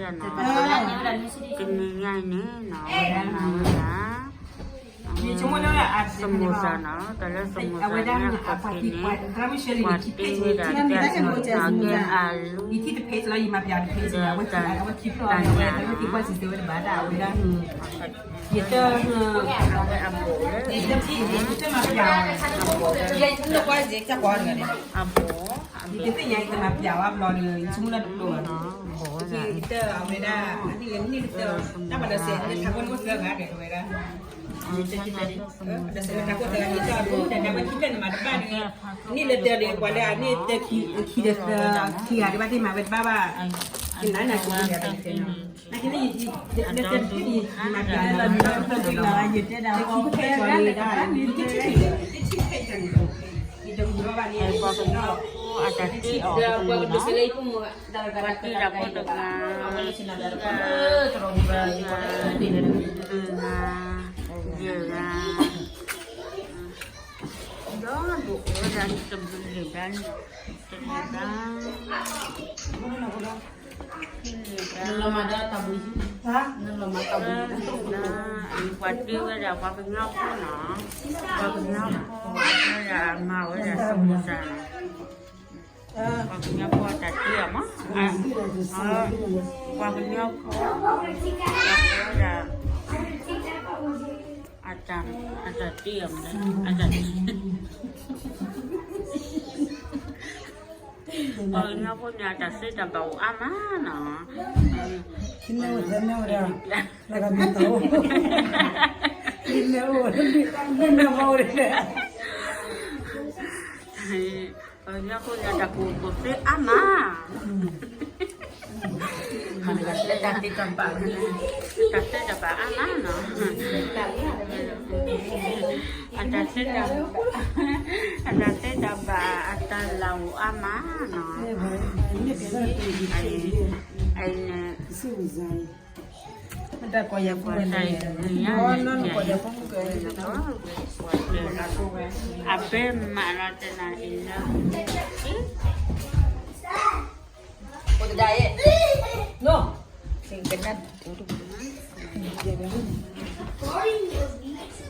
တနံၤညါအံၤန့ၣ်နီၤ အဝဲဒၣ်မၤဝဲဒၣ် စမူစၤနီၤ တၢ်လၢစမူစၤန့ၣ် အခီၣ်ထံးန့ၣ် ပှၤတ့ဝဲဒၣ်တၢ်စမူစၤကဲအလူ ဒီးတၢ်ညၣ် ယတ အဝဲအဘိၣ်လၢ အဘိၣ် ယတသ့ၣ်ညါ ယတမၤပျးဝဲဘျီဒီး ယဆိကမိၣ်လၢတကျိၤဘၣ်နီၤ ယတအဝဲဒၣ် အန့ၣ်လၢန့ၣ်လၢ တၢ်ဘၣ်ဒီးစဲးလၢထးခိၣ်န့ၣ်အိၣ်သၢဂၤဒီး တဝဲဒၣ် ဒီးစဲးလၢထးခိၣ်သၢဂၤ ယတအဘိၣ်ဒီး နဝဲခံဖျၢၣ်န့ၣ်မၤတဘၣ်န့ၣ် န့ၣ်လၢတၢ်ဒီး ပှၤလၢအန့ၣ်တခံဒီးသၢ ခံဂၤဒီးဘၣ်သ့ၣ်မၤဝဲတဘၣ်ဘၣ် ကနၣ်နၤကနၣ် ပှၤကညီဖိအတၢ်တ့အီၤနီၤ ပှၤတ့ဒၣ်ဖိတဂၤ တဂၤ ယဲၢ်ဂၤ ဒီးဒိးအိၣ်ဝဲဒၣ် တဂၤ တဂၤ နလီၤမၤဒီးတၢ်ဘှံး နလီၤမၤတၢ်ဘှံး ပှၤတ့ဝဲဒၣ် ပှၤကညီဖိနီၤ ပှၤကညီဖိဝဲဒၣ် မၤဝဲဒၣ်စမူစၤနီၤ ပှၤကညီဖိအတၢ်တ့အီၤမး ပှၤကညီဖိ ပှၤကညီဖိဝဲဒၣ် အတၢ်တ့အီၤမး အတၢ် ပှၤကညီဖိန့ၣ် အတၢ်သ့တၢ်ဘၣ်အိၣ်အါမးနီၤ ပှၤကညီဖိန့ၣ် တၢ်ကူၣ်ကူၣ်သ့အါမး တၢ်သ့တၢ်ဘၣ် တၢ်သ့တၢ်ဘၣ်အါမးနီၤ အတၢ်သ့တၢ်ဘၣ် အတၢ်သ့တၢ်ဘၣ် အတၢ်လၢအိၣ်အါမးနီၤ အံၤန့ၣ် တၢ်ကီၢ်ယၤဖိန့ၣ် အဘဲမးလီၤတနၤအံၤလၢ ကနၣ်